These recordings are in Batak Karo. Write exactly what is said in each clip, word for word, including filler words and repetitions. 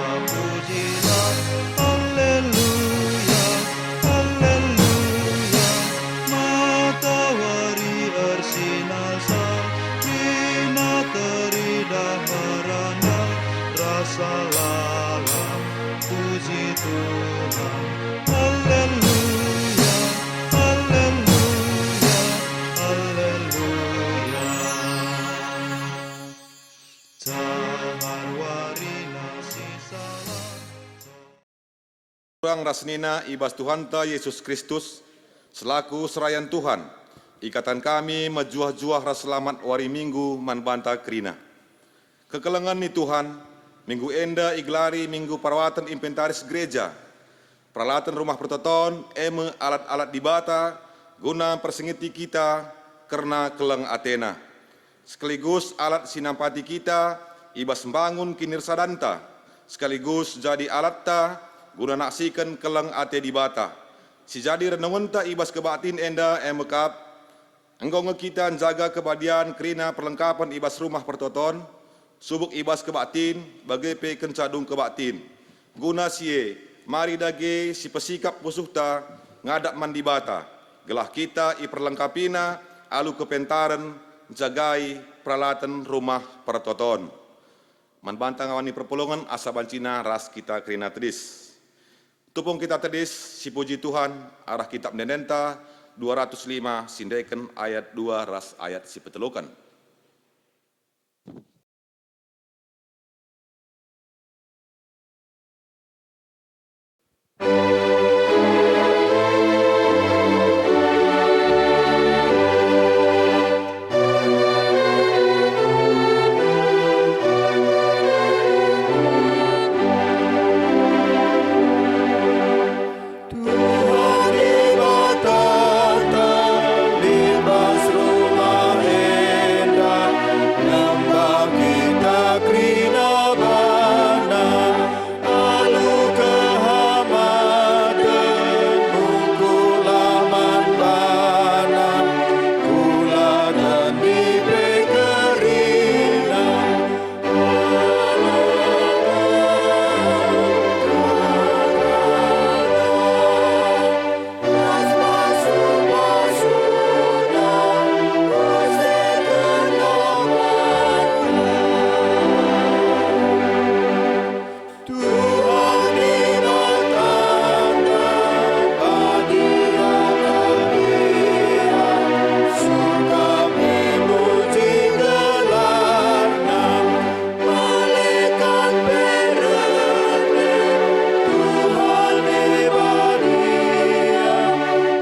Pujilah, haleluya, haleluya. Matawari ersinar, bina teridah merana, rasa lalap puji Tuhan. Haleluya, haleluya, haleluya. Sahar warina si salah. Turang ras senina i bas Tuhanta Jesus Kristus, selaku serayan Tuhan, ikataken kami mejuah-juah ras selamat wari Minggu man banta kerina. Kekelengen ni Tuhan, Minggu enda igelari Minggu Peralaten Inventaris Gereja. Peralaten Rumah Pertoton e me alat-alat Dibata guna mpersingeti kita kerna keleng ateNa, sekaligus alat si nampati kita i bas mbangun kinirsadanta, sekaligus jadi alatta guna naksiken keleng ate Dibata. Si jadi renungenta i bas kebaktin enda e me kap, enggo nge kita njaga kebadian kerina perlengkapen i bas Rumah Pertoton, subuk i bas kebaktin, bage pe kenca dung kebaktin. Guna si e, mari dage sipesikap pusuhta ngadap man Dibata, gelah kita iperlengkapiNa alu kepentaren njagai peralaten Rumah Pertoton. Man banta ngawani perpulungen asa bancina ras kita kerina tedis. Tupung kita tedis, sipuji Tuhan, arah Kitap Ende-endenta dua ratus lima, si ndeken ayat dua ras ayat si peteluken. Tuhan Dibatanta, i bas rumah enda, nembah kita kerina baNa, alu kehamatenmu kulah man baNa, kulah dan dipe kerina. Tuhan Dibatanta, badia-badia, surga pe muji gelarNa, malekat pe rende, Tuhan e badia,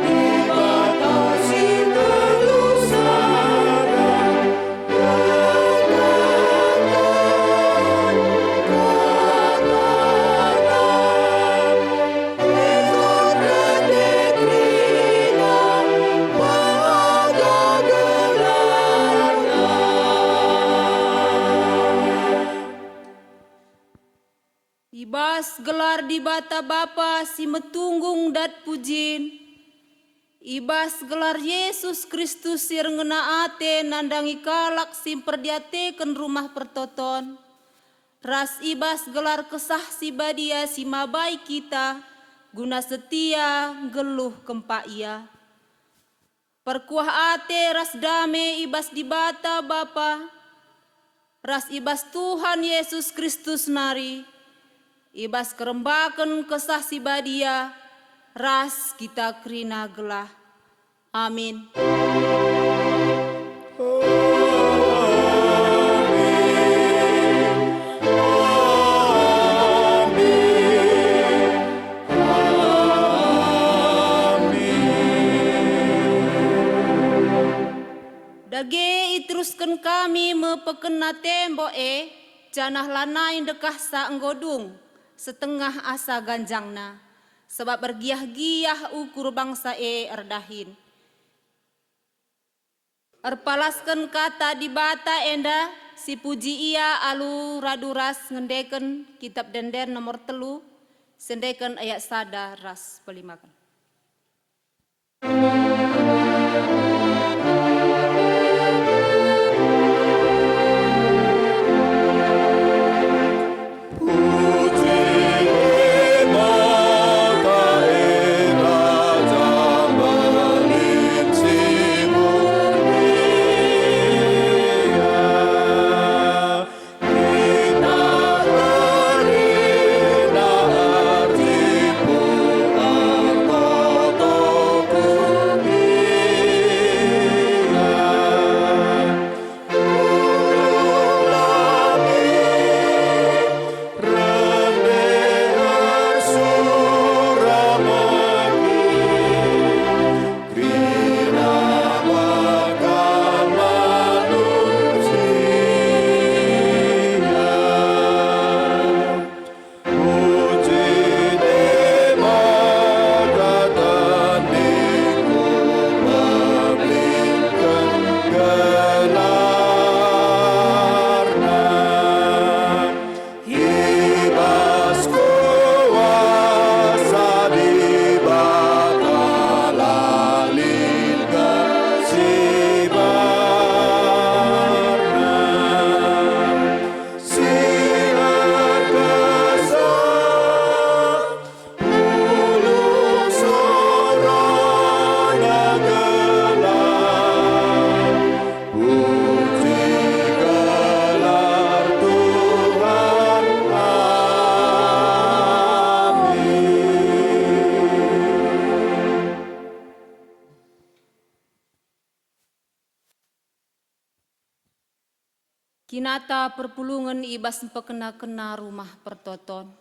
Dibata si telu sada. I bas gelar Dibata Bapa si metunggung dat pujin, i bas gelar Jesus Kristus si erngena ate nandangi kalak si mperdiateken Rumah Pertoton, ras i bas gelar Kesah Si Badia si mabai kita guna setia nggeluh kempak Ia. Perkuah ate ras dame i bas Dibata Bapa, ras i bas Tuhan Jesus Kristus nari, i bas kerembaken Kesah Si Badia, ras kita kerina gelah. Amin. Dage iterusken kami me pekena tembok e, janah lanai ndekahsa enggo dung, setengah asa ganjangna, sabap ergiah-giah ukur bangsa e erdahin. Erpalasken kata Dibata enda, sipuji Ia alu radu ras ngendeken Kitap Ende-enden nomor telu, sendeken ayat sada ras pelimaken. Puji Bas kuasa Dibata la lit ka si barna, si erkasa, pulung sorana gelar. Puji gelar Tuhan kami. Kinata perpulungen i bas mpekena-kena Rumah Pertoton.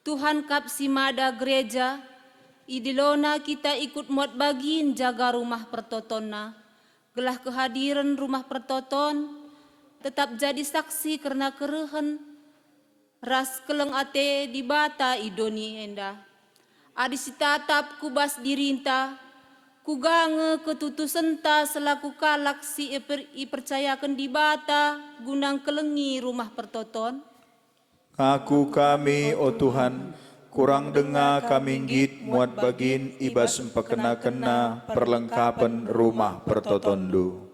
Tuhan kap si mada gereja, idilona kita ikut muat bagin jaga Rumah Pertotonna, gelah kehadiren Rumah Pertoton tetap jadi saksi kerna kerehen ras keleng ate Dibata i doni enda. Adi sitatap ku bas dirinta, kuga nge ketutusenta selaku kalak si iper-, ipercayaken Dibata guna ngkelengi Rumah Pertoton? Ngaku kami, o Tuhan, kurang denga kami nggit muat bagin i bas mpekena-kena perlengkapen Rumah Pertotonndu.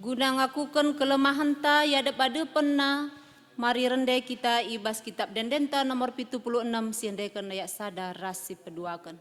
Guna ngakuken kelemahenta i adep-adepenNa, mari rende kita i bas Kitap Ende-Endenta nomor pitu puluh enem, si endeken ayat sada ras si peduaken.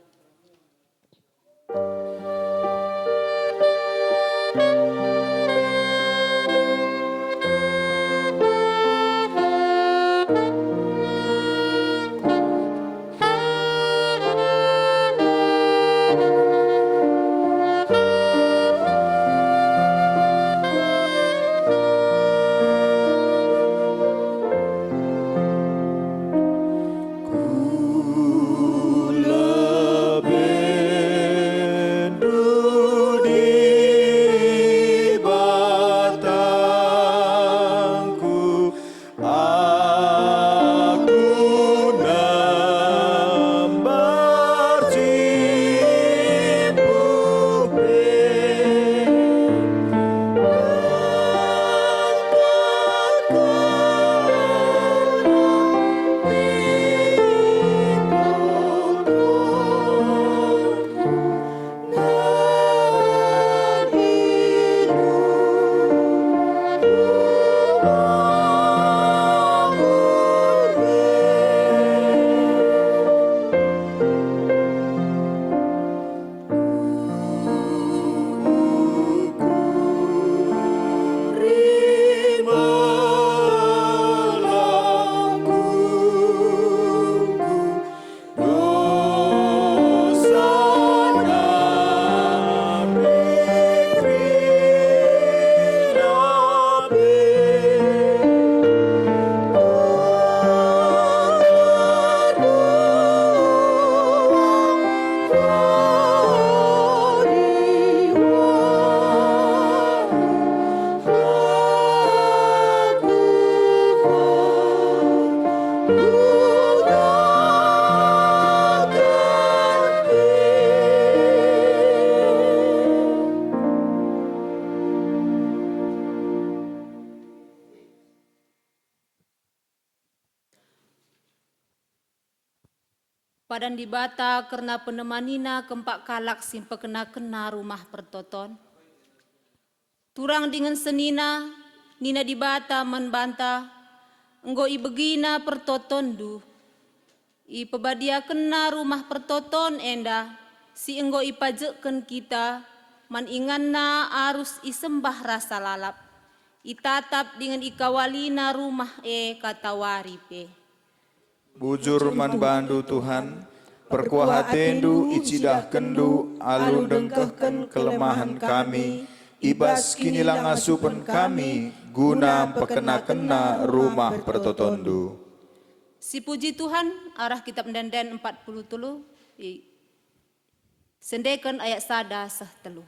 Padan Dibata kerna penemanina kempak kalak si mpekenakenna rumah pertoton. Turang dingen senina, nina Dibata man banta, enggo ibegina pertotonndu. Ipebadiakenna rumah pertoton enda, si enggo ipajekken kita, man inganna arus isembah rasa lalap, itatap dingen ikawalina rumah e katawari pe. Bujur man bandu, Tuhan, perkuah atendu icidahkenndu alu ndengkehken kelemahen kami i bas kinilangasupen kami guna mpekenakenna rumah pertotonndu. Sipuji Tuhan, arah kitab Ende-enden empat puluh telu, i-, sendeken ayat sada seh telu.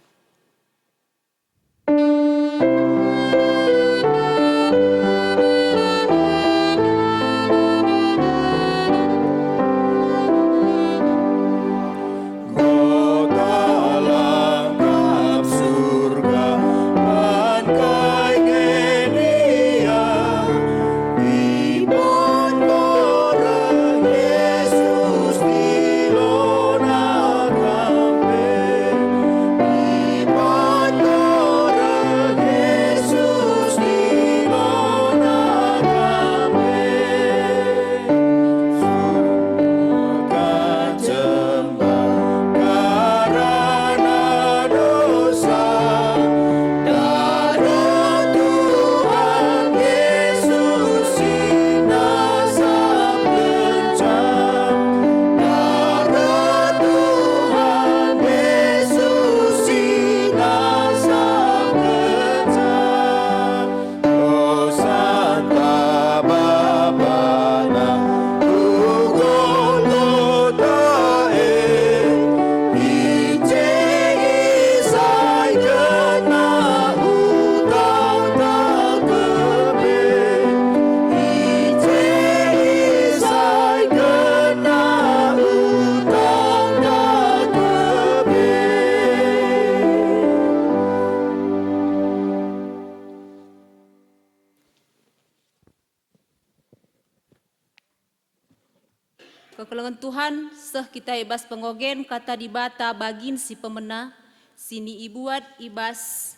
Kekelengen Tuhan, seh kita i bas pengogen Kata Dibata bagin si pemena, si nibuat i bas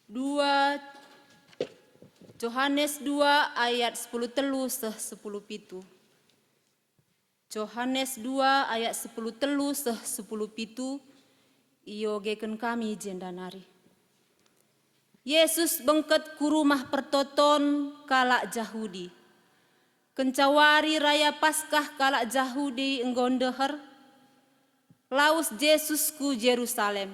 dua Johanes dua ayat sepuluh telu seh sepuluh pitu. Johanes dua ayat sepuluh telu seh sepuluh pitu, iogeken kami jenda nari. Yesus bengket ku rumah pertoton kalak Jahudi. Kenca wari raya Paskah kalak Jahudi enggo ndeher, lawes Jesus ku Jerusalem.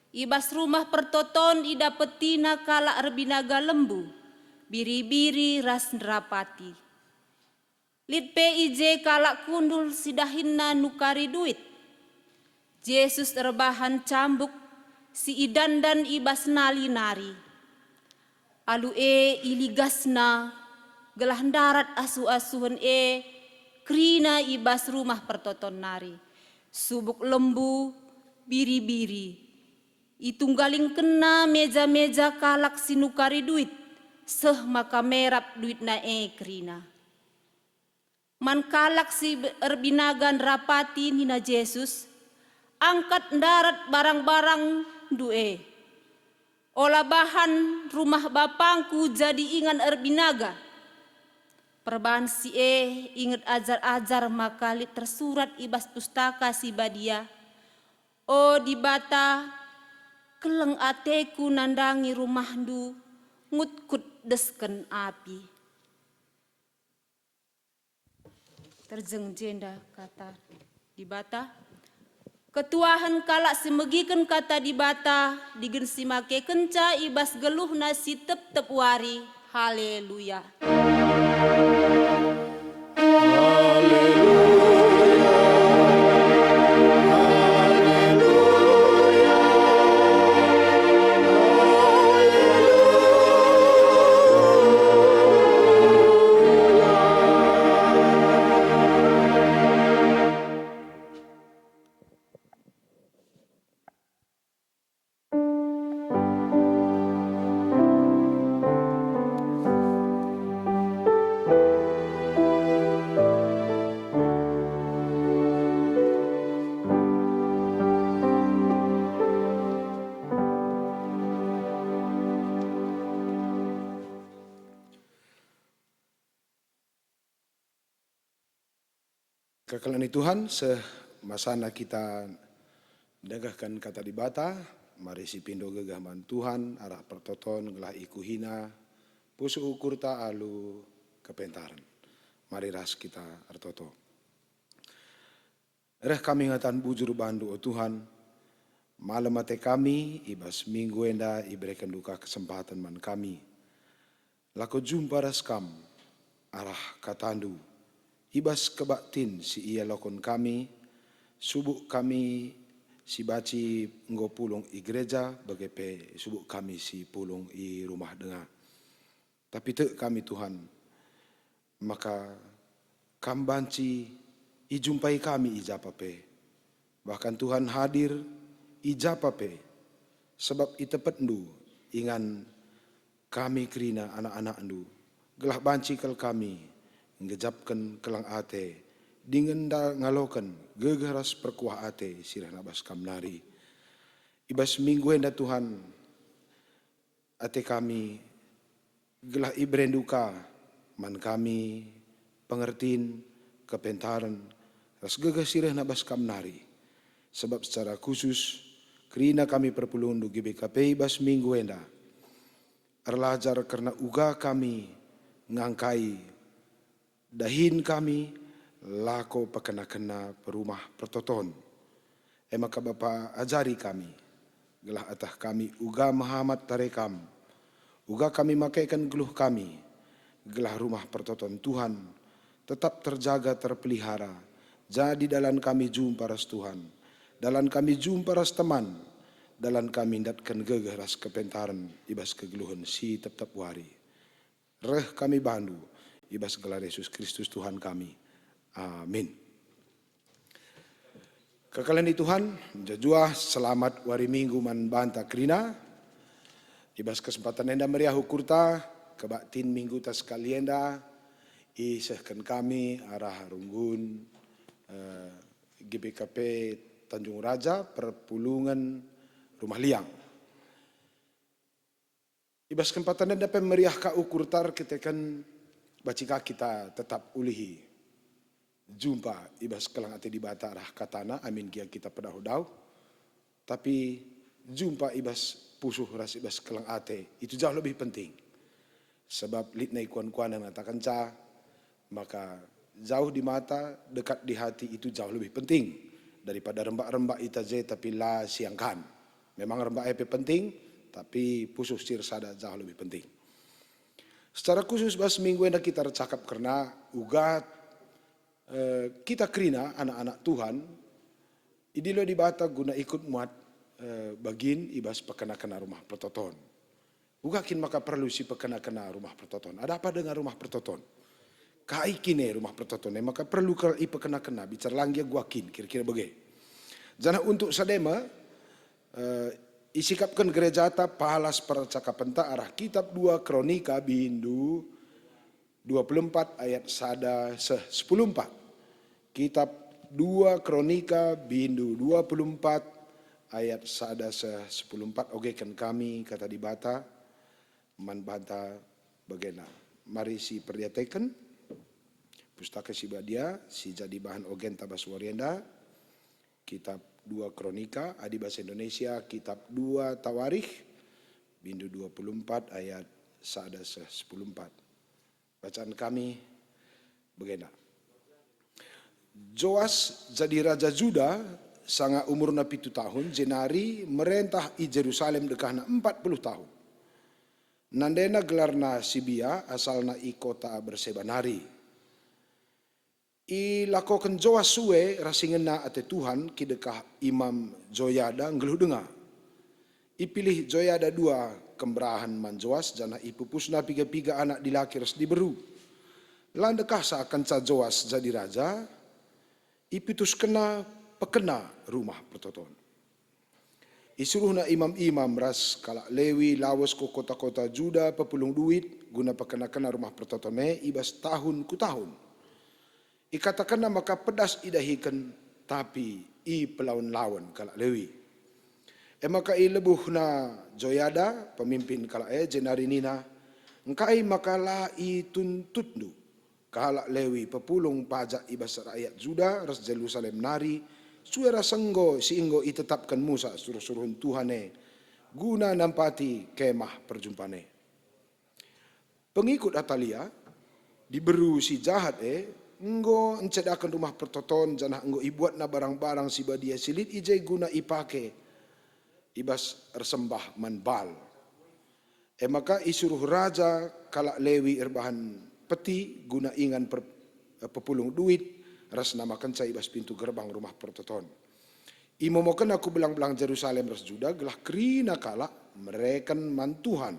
I bas rumah pertoton idapetina kalak erbinaga lembu, biri-biri ras nderapati. Lit pe i je kalak kundul si dahinna nukari duit. Jesus erbahan cambuk si idandan i bas nali nari. Alu e iligasna gelah ndarat asuh-asuhen e kerina i bas rumah pertoton nari. Subuk lembu, biri-biri. Itunggalingkenna meja-meja kalak si nukari duit, seh maka merap duitna e kerina. Man kalak si be-, erbinaga nderapati nina Jesus, "Angkat ndarat barang-barangndu e. Ola bahan rumah bapangku jadi ingan erbinaga." Perbahan si e inget ajar-ajar maka lit tersurat i bas Pustaka Si Badia, "O Dibata, keleng ateku nandangi rumahndu ngutkut desken api." Terjeng jenda kata Dibata. Ketuahen kalak si megiken kata Dibata, dingen si makekenca i bas geluhna si tep-tep wari. Haleluya. Kekelengen Tuhan, seh masana kita ndengkehken Kata Dibata, mari sipindo gegeh man Tuhan arah pertoton gelah ikuhina pusuh ukurta alu kepentaren. Mari ras kita ertoto. Reh kami ngataken bujur bandu, o Tuhan, malem ate kami i bas minggu enda iberekenndu ka kesempaten man kami. Lako jumpa ras Kam arah katandu, i bas kebaktin si ialoken kami, subuk kami si banci enggo pulung i gereja, bage pe subuk kami si pulung i rumah denga. Tapi tek kami, Tuhan, maka Kam banci ijumpai kami i japa pe. Bahkan Tuhan hadir i japa pe, sebab itepetndu ingan kami kerina anak-anakndu, gelah banci kal kami nggejapken kelang ate dingen nda ngaloken gegeh ras perkuah ate si rehna bas Kam nari. I bas minggu enda, Tuhan, ate kami, gelah iberendu ka man kami pengertin, kepentaren, ras gegeh si rehna bas Kam nari. Sebab secara khusus, kerina kami perpulungndu G B K P i bas minggu enda, erlajar kerna uga kami ngangkai dahin kami lako pekena-kena perumah pertoton. E maka Bapa, ajari kami, gelah atah kami uga mehamat tare Kam, uga kami makeken geluh kami, gelah rumah pertoton Tuhan tetap terjaga, terpelihara, jadi dalan kami jumpa ras Tuhan, dalan kami jumpa ras teman, dalan kami ndatken gegeh ras kepentaren i bas kegeluhen si tep-tep wari. Reh kami bandu i bas gelar Yesus Kristus Tuhan kami. Amin. Kekelengen Tuhan, mejuah-juah selamat wari Minggu man banta kerina. I bas kesempatan enda meriah ukurta, kebaktin mingguta sekali enda isehken kami arah runggun, eh, G B K P Tanjung Raja, perpulungen Rumah Liang. I bas kesempatan enda pe meriah ka ukurta erkiteken banci ka kita tetap ulihi jumpa i bas kelang ate Dibata arah katana, amin gia kita pedauh-dauh, tapi jumpa i bas pusuh ras i bas kelang ate, itu jauh lebih penting. Sebab lit nai kuan-kuan ngatakenca, maka jauh di mata, dekat di hati itu jauh lebih penting daripada rembak-rembak i taje tapi la siangkan. Memang rembak e pe penting, tapi pusuh si ersada jauh lebih penting. Secara khusus bas minggu enda kita ercakap kerna uga, eh, kita kerina anak-anak Tuhan, idilo Dibata guna ikut muat, eh, bagin i bas pekena-kena rumah pertoton. Uga kin maka perlu sipekena-kena rumah pertoton? Ada apa dengan rumah pertoton? Kai kin e rumah pertoton e maka perlu kal ipekena-kena, bicara lang gia gua kin, kira-kira bage. Janah untuk sademe, eh, isikapken gerejata palas percakapenta arah kitab dua Kronika bindu dua puluh empat ayat sada seh sepuluh empat. Kitab dua Kronika bindu dua puluh empat ayat sada seh sepuluh empat, ogeken kami Kata Dibata man banta bagena. Mari siperdiateken Pustaka Si Badia si jadi bahan ogenta bas wari enda, Kitab dua Kronika, adi bahasa Indonesia, Kitab dua Tawarikh, bindu dua puluh empat ayat sada seh sepuluh empat. Bacaan kami bagena. Joas jadi raja Juda sanga umurna pitu tahun, jenari merentah i Jerusalem dekahna empat puluh tahun. Nandena gelarna Sibia, asalna i kota Berseba nari. Ilakoken Joas sue ras si ngena ate Tuhan kidekah Imam Joyada nggeluh denga. Ipilih Joyada dua kemberahen man Joas, janah ipupusna piga-piga anak dilaki ras diberu. La ndekahsa kenca Joas jadi raja, iputuskenna pekena rumah pertoton. Isuruhna imam-imam ras kalak Lewi lawes ku kota-kota Juda pepulung duit guna pekena-kena rumah pertoton e i bas tahun ku tahun. Ikatakenna maka pedas idahiken, tapi ipelawan-lawan kalak Lewi. E maka ilebuhna Joyada, pemimpin kalak e, jenari nina, "Engkai maka la ituntutndu?" Kalak Lewi pepulung pajak i bas rakyat Juda ras Jerusalem nari, sue ras enggo si enggo itetapken Musa suruh-suruhen Tuhan e, guna nampati Kemah Perjumpan e. Pengikut Atalia, diberu si jahat e, enggo encedaken Rumah Pertoton janah enggo ibuatna barang-barang si badia si lit i je guna ipake i bas ersembah man Baal. E maka isuruh raja kalak Lewi erbahan peti guna ingan per-, pepulung duit ras namakenca i bas pintu gerbang Rumah Pertoton. Imomokenna ku belang-belang Jerusalem ras Juda gelah kerina kalak mereken man Tuhan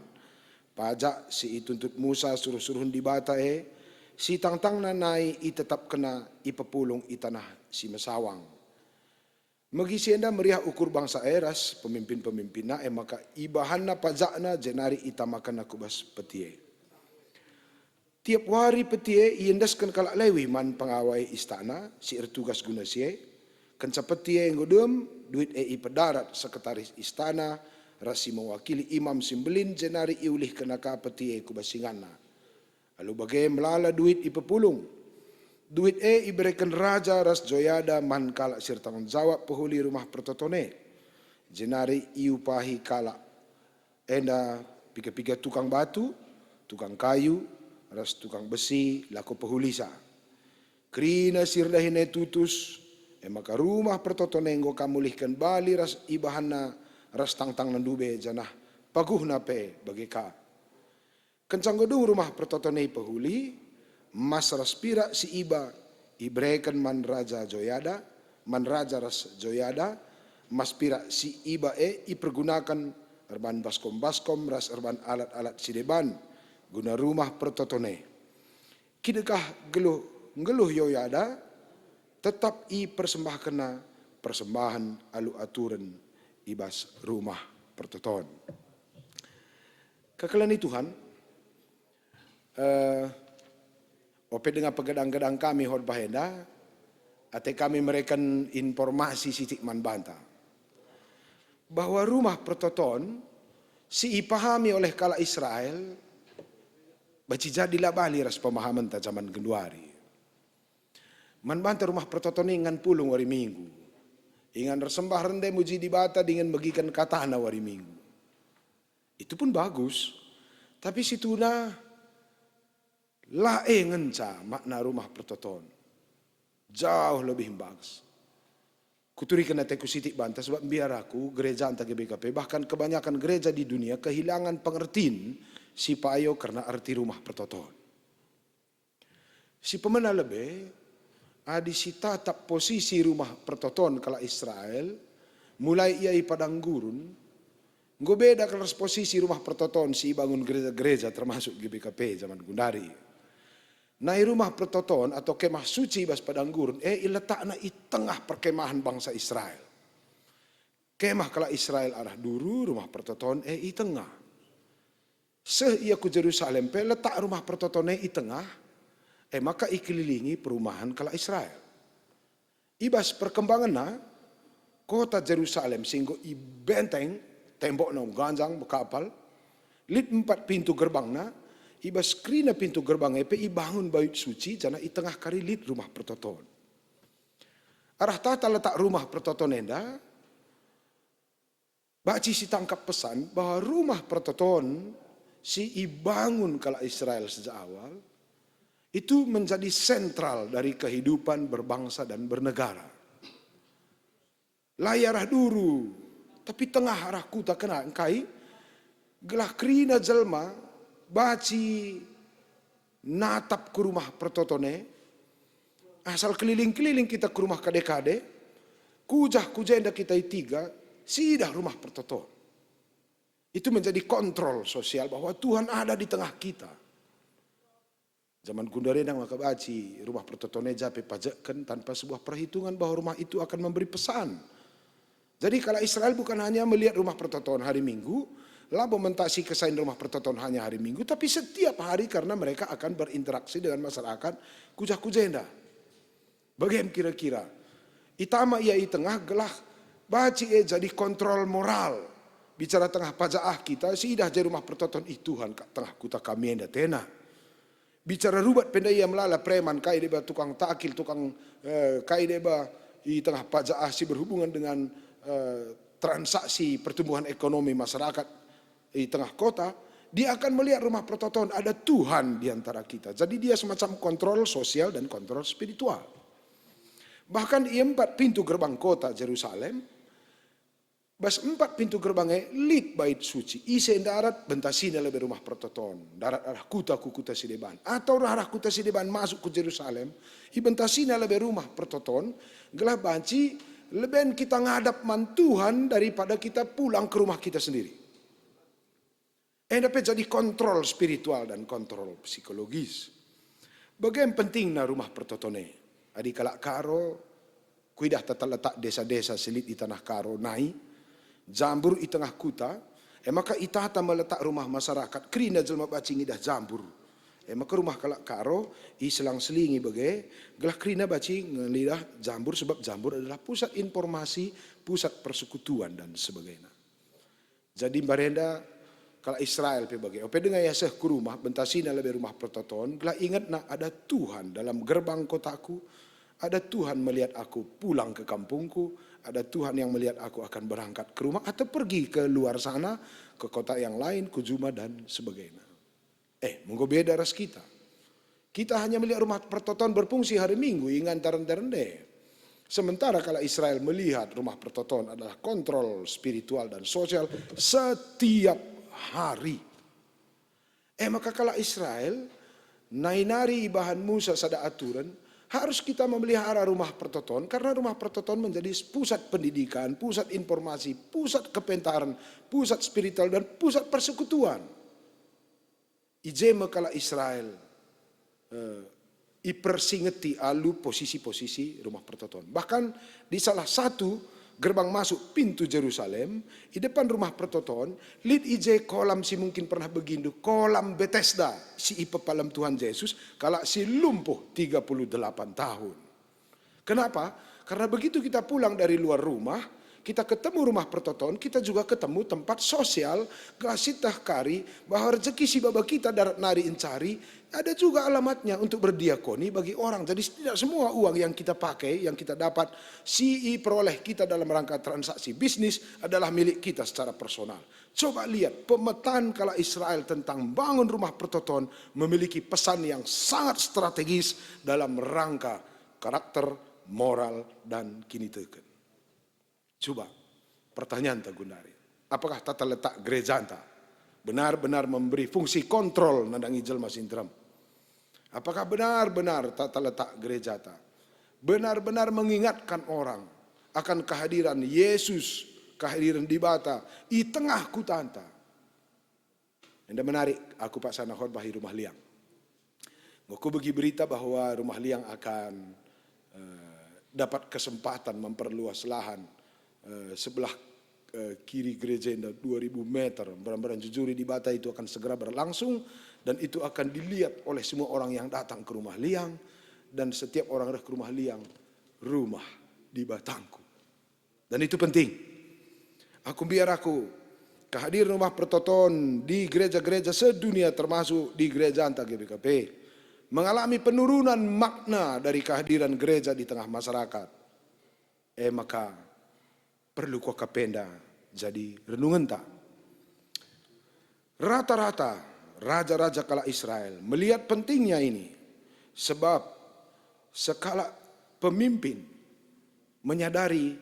pajak si ituntut Musa suruh-suruhen Dibata e, si tangtangna nai itetapkenna i pepulung i tanah si mesawang. Megi si enda meriah ukur bangsa e ras pemimpin-pemimpinna, e maka ibahanna pajakna jenari itamakenna ku bas peti e. Tiap wari peti e iendesken kalak Lewi man pengawai istana si ertugas guna si e. Kenca peti e enggo dem, duit e ipedarat sekretaris istana ras si mewakili imam si mbelin, jenari iulihkenna ka peti e ku bas inganna. Alu bage melala duit ipepulung. Duit e ibereken raja ras Joyada man kalak si ertanggung jawab pehuli Rumah Pertoton e, jenari iupahi kalak enda piga-piga tukang batu, tukang kayu, ras tukang besi lako pehulisa. Kerina si erdahin e tutus, e maka Rumah Pertoton e enggo ka mulihken bali ras ibahanna ras tangtangna ndube, janah paguhna pe bage ka. Kenca enggo dung Rumah Pertoton e ipehuli, emas ras pirak si iba ibereken man Raja Joyada, man raja ras Joyada, emas pirak si iba e ipergunaken erban baskom-baskom ras erban alat-alat si deban guna Rumah Pertoton e. Kidekah geluh, nggeluh Yoyada, tetap ipersembahkenna persembahen alu aturen i bas Rumah Pertoton. Kekelengi Tuhan, eh, ope denga pegadang-gadang kami hot bahenda, ate kami mereken informasi sitik man banta, bahwa Rumah Pertoton si ipahami oleh kalak Israel banci jadi la bali ras pemahamenta jaman genduari. Man banta Rumah Pertoton e ingan pulung wari Minggu, ingan ersembah rende muji Dibata dingen megiken katana wari Minggu. Itu pun bagus, tapi situhuna la e ngenca makna Rumah Pertoton. Jauh lebih bagus. Kuturiken ateku sitik banta, sebab mbiar aku, gerejanta G B K P, bahkan kebanyakan gereja di dunia kehilangan pengertin si payo kerna erti Rumah Pertoton. Si pemena lebe, adi sitatap posisi Rumah Pertoton kalak Israel, mulai ia i padang gurun, enggo beda kal ras posisi Rumah Pertoton si ibangun gereja-gereja, termasuk G B K P zaman gundari. Nai Rumah Pertoton atau Kemah Suci i bas padang gurun e iletakna i tengah perkemahen bangsa Israel. Kemah kalak Israel arah duru, Rumah Pertoton e i tengah. Seh ia ku Jerusalem pe letak Rumah Pertoton e i tengah, e maka ikelilingi perumahen kalak Israel. I bas perkembangenna, kota Jerusalem si enggo ibenteng, tembokna enggo ganjang, bekapal, lit empat pintu gerbangna, i bas kerina pintu gerbang e pe ibangun Bait Suci, janah i tengah kari lit Rumah Pertoton. Arah tata letak Rumah Pertoton enda, banci sitangkap pesan bahwa Rumah Pertoton si ibangun kalak Israel sejak awal itu menjadi sentral dari kehidupan berbangsa dan bernegara. La i arah duru, tapi tengah arah kuta kena engkai, gelah kerina jelma banci natap ku Rumah Pertoton e, asal keliling-keliling kita ku rumah kade-kade, kujah ku jenda kita i tiga, siidah Rumah Pertoton. Itu menjadi kontrol sosial bahwa Tuhan ada di tengah kita. Zaman gundari ndang maka banci Rumah Pertoton e ja pe pajekken tanpa sebuah perhitungan bahwa rumah itu akan memberi pesan. Jadi kalak Israel bukan hanya melihat Rumah Pertoton hari Minggu, labo mentasi kesain Rumah Pertoton hanya hari Minggu, tapi setiap hari karena mereka akan berinteraksi dengan masyarakat kujah ku jenda. Bage me kira-kira. Itama ia i tengah gelah banci e jadi kontrol moral. Bicara tengah pajaah kita, siidah je Rumah Pertoton, "Ih Tuhan, ka tengah kuta kami enda tena." Bicara rubat pe ndai ia melala preman, kai deba tukang takil, tukang, eh, kai deba i tengah pajaah si berhubungan dengan, eh, transaksi pertumbuhan ekonomi masyarakat i tengah kota, dia akan melihat rumah pertoton, ada Tuhan di antara kita. Jadi dia semacam kontrol sosial dan kontrol spiritual. Bahkan i empat pintu gerbang kota Jerusalem, bas empat pintu gerbang e lit bait suci. Ise ndarat, bentasina lebe rumah pertoton. Ndarat arah kuta ku kuta si deban. Atau arah kuta si deban masuk ku Jerusalem, ibentasina lebe rumah pertoton, gelah banci leben kita ngadap man Tuhan daripada kita pulang ke rumah kita sendiri. Enda pe jadi kontrol spiritual dan kontrol psikologis. Bage pentingna rumah pertoton e. Adi kalak Karo, kuidah tata letak desa-desa si lit i tanah Karo nai, jambur i tengah kuta, e maka itata me letak rumah masyarakat, kerina jelma banci ngidah jambur. E maka rumah kalak Karo iselang-selingi bage, gelah kerina banci ngidah jambur, sebab jambur adalah pusat informasi, pusat persekutuan, dan sebagainya. Jadi mbarenda kalak Israel pe bage. Ope denga ia seh ku rumah, bentasina lebe rumah pertoton, gelah ingetna ada Tuhan dalam gerbang kotaku, ada Tuhan melihat aku pulang ke kampungku, ada Tuhan yang melihat aku akan berangkat ke rumah atau pergi ke luar sana, ke kota yang lain, ku juma dan sebagainya. Eh, enggo beda ras kita. Kita hanya melihat rumah pertoton berfungsi hari Minggu ingan taren-taren deh. Sementara kalak Israel melihat rumah pertoton adalah kontrol spiritual dan sosial setiap hari. Eh, maka kalak Israel nai nari ibahan Musa sada aturan, harus kita memelihara rumah pertoton, karena rumah pertoton menjadi pusat pendidikan, pusat informasi, pusat kepentaren, pusat spiritual, dan pusat persekutuan. I je me kalak Israel, eh, ipersingeti alu posisi-posisi rumah pertoton. Bahkan di salah satu gerbang masuk pintu Jerusalem, i depan rumah pertoton, lit i je kolam si mungkin pernah begindu, kolam Betesda si ipepalem Tuhan Jesus, kalak si lumpuh tiga puluh delapan tahun. Kenapa? Karena begitu kita pulang dari luar rumah, kita ketemu rumah pertoton, kita juga ketemu tempat sosial, gelah sieteh kari bahwa rezeki si baba kita darat nari encari, ada juga alamatnya untuk berdiakoni bagi orang. Jadi tidak semua uang yang kita pakai, yang kita dapat, si iperoleh kita dalam rangka transaksi bisnis adalah milik kita secara personal. Coba lihat pemetaan kalak Israel tentang bangun rumah pertoton memiliki pesan yang sangat strategis dalam rangka karakter, moral, dan kiniteken. Coba, pertanyaan ta gundari. Apakah tata letak gerejanta benar-benar memberi fungsi kontrol nandangi jelma si nterem? Apakah benar-benar tata letak gerejata benar-benar mengingatkan orang akan kehadiran Yesus, kehadiran Dibata i tengah kutanta? Enda menarik, aku paksana khotbah i Rumah Liang. Enggo kubegi berita bahwa Rumah Liang akan, eh, dapat kesempatan memperluas lahan, eh, sebelah, eh, kiri gereja enda dua ribu meter. Mbaran-mbaran jujuri Dibata itu akan segera berlangsung dan itu akan dilihat oleh semua orang yang datang ke Rumah Liang, dan setiap orang reh ke Rumah Liang, rumah Dibatangku. Dan itu penting. Aku mbiar aku, kehadiran rumah pertoton di gereja-gereja sedunia, termasuk di gerejanta G B K P, mengalami penurunan makna dari kehadiran gereja di tengah masyarakat. E maka, perlu kuakap enda jadi renungenta. Rata-rata raja-raja kalak Israel melihat pentingnya ini, sebab sekalak pemimpin menyadari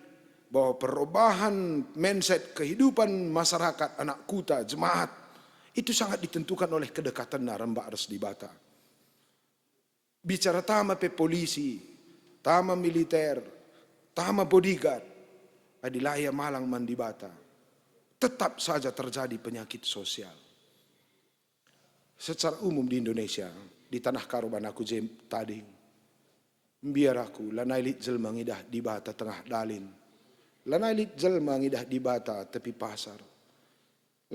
bahwa perubahan mindset kehidupan masyarakat, anak kuta, jemaat, itu sangat ditentukan oleh kedekatanna rembak ras Dibata. Bicara tama pe polisi, tama militer, tama bodyguard, adi la ia malang man Dibata, tetap saja terjadi penyakit sosial. Secara umum di Indonesia, di tanah Karo bana aku je tading, mbiar aku, lanai lit jelma ngidah Dibata tengah dalin, lanai lit jelma ngidah Dibata tepi pasar.